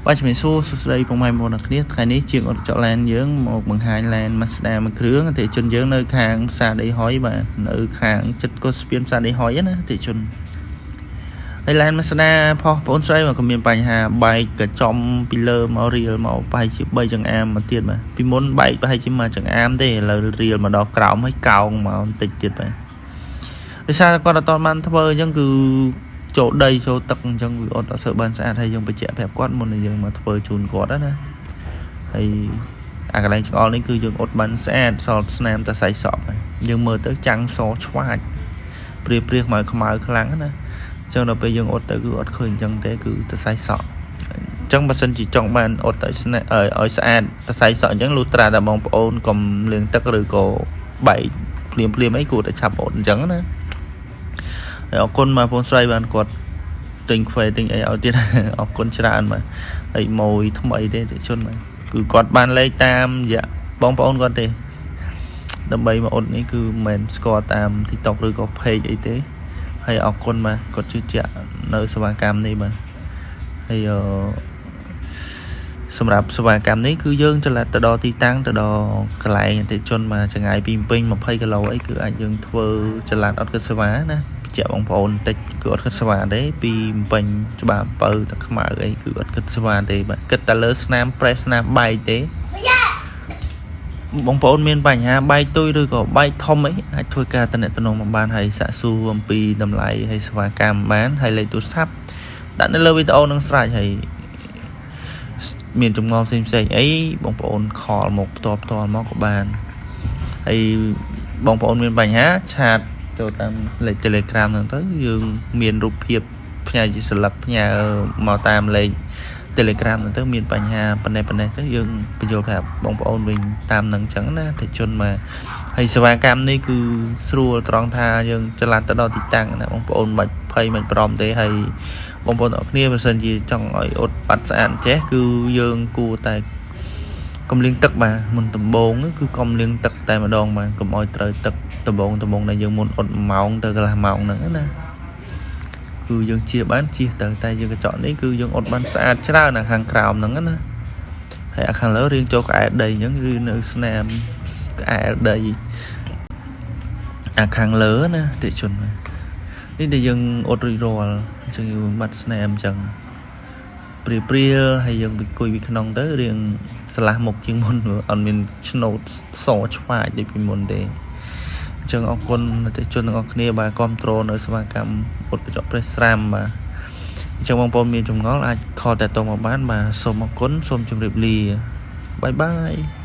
បាទជំរាបសួរសួស្តីពុកម៉ែបងប្អូនអ្នកគ្នាថ្ងៃនេះជាងអត់ចកឡានយើងមកបង្ហាញឡាន Mazda មួយគ្រឿងអតិថិជនយើងនៅខាងផ្សារដីហុយបាទនៅខាងចិត្តកុសស្ពានផ្សារដីហុយណាអតិថិជនហើយឡាន Mazda ផុសបងប្អូនស្រីមកក៏មានបញ្ហាបែកកញ្ចំពីលើមករៀលមកប្រហែលជា3ចង្អាមមកទៀតបាទពីមុនបែកប្រហែលជាមួយចង្អាមទេឥឡូវរៀលមកដល់ក្រោមហើយកោងមកបន្តិចទៀតបាទដោយសារគាត់អត់បានធ្វើអញ្ចឹងគឺចូលដីចូលទឹកអញ្ចឹងវាអត់សូវបានស្អាតហើយយើងបញ្ជាក់ប្រាប់គាត់មុននឹងយើងមកធ្វើជូនគាត់ណាហើយអាកន្លែងចង្អុលនេះគឺយើងអត់បានស្អាតសល់ស្នាមតែសៃសក់ហើយយើងមើលទៅចាំងសឆ្វាចព្រាព្រាខ្មៅខ្មៅខ្លាំងណាអញ្ចឹងដល់ពេលយើងអត់ទៅគឺអត់ឃើញអញ្ចឹងទេគឺតែសៃសក់អញ្ចឹងបើសិនជាចង់បានអត់ឲ្យស្នាក់ឲ្យស្អាតតែសៃសក់អញ្ចឹងលុះត្រាតែបងប្អូនកុំលាងទឹកឬក៏បែកភ្លាមភ្លាមអីគួរតែឆាប់អត់អញ្ចឹងណាហើយអរគុណបងប្អូនស្រីបានគាត់ទិញខ្វេទិញអីឲ្យទៀតអរគុណច្រើនបាទហើយម៉ួយថ្មីទេតិជនបាទគឺគាត់បានលេខតាមរយៈបងប្អូនគាត់ទេដើម្បីមកអ៊ុតនេះគឺមិនមែនស្គាល់តាម TikTok ឬក៏ page អីទេហើយអរគុណបាទគាត់ជឿជាក់នៅសេវាកម្មនេះបាទហើយអឺសម្រាប់សេវាកម្មនេះគឺយើងចល័តទៅដល់ទីតាំងទៅដល់កន្លែងអតិជនបាទចម្ងាយពីភ្នំពេញ20គីឡូអីគឺអាចយើងធ្វើចល័តអត់គិតសេវាណាបញ្ជាក់បងប្អូនបន្តិចគឺអត់គិតសេវាទេពីភ្នំពេញច្បារអំពៅតាខ្មៅអីគឺអត់គិតសេវាទេបាទគិតតែលើស្នាមប្រេះស្នាមបែកទេបងប្អូនមានបញ្ហាបែកទុយឬក៏បែកធំអីអាចធ្វើការតំណតំណងមកបានហើយសាកសួរអំពីតម្លៃហើយសេវាកម្មបានហើយលេខទូរស័ព្ទដាក់នៅលើវីដេអូនឹងស្រេចហើយមានចម្ងល់ផ្សេងផ្សេងអីបងប្អូន call មកផ្ទាល់ផ្ទាល់មកក៏បានហើយបងប្អូនមានបញ្ហា chat ចូលតាមលេខ Telegram ហ្នឹងទៅយើងមានរូបភាពផ្ញើជាស្លឹកផ្ញើមកតាមលេខ Telegram ហ្នឹងទៅមានបញ្ហាប៉ុណ្ណេះប៉ុណ្ណេះទៅយើងបញ្យល់ប្រាប់បងប្អូនវិញតាមនឹងអញ្ចឹងណាតិជនមកហើយសេវាកម្មនេះគឺស្រួលត្រង់ថាយើងចល័តទៅដល់ទីតាំងណាបងប្អូនមិនភ័យមិនបារម្ភទេហើយបងប្អូនទាំងអស់គ្នាបើសិនជាចង់ឲ្យអ៊ុតបាត់ស្អាតចេះគឺយើងគួរតែកុំលាងទឹកបាទមុនដំបូងគឺកុំលាងទឹកតែម្ដងបាទកុំឲ្យត្រូវទឹកដំបងដំបងដែលយើងមុនអ៊ុត1ម៉ោងទៅកន្លះម៉ោងហ្នឹងណាគឺយើងជៀសបានជៀសទៅតែយើងកញ្ចក់នេះគឺយើងអ៊ុតបានស្អាតច្រើននៅខាងក្រោមហ្នឹងណាហើយអាខាងលើរៀងចូលក្អែលដីអញ្ចឹងឬនៅស្នាមក្អែលដីអាខាងលើណាតិជននេះដែលយើងអ៊ុតរួចរាល់អញ្ចឹងយើងបាត់ស្នាមអញ្ចឹងព្រាព្រាលហើយយើងទៅអង្គុយពីក្នុងទៅរៀងស្លាស់មុខជាងមុនអត់មានឆ្នោតសឆ្វាចដូចពីមុនទេអញ្ចឹងអរគុណអតិជនទាំងអស់គ្នាបាទគ្រប់គ្រងនៅសេវាកម្មអ៊ុតកញ្ចក់ប្រេះស្រាមបាទអញ្ចឹងបងប្អូនមានចម្ងល់អាច call តាក់ទងមកបានបាទសូមអរគុណសូមជម្រាបលា bye bye.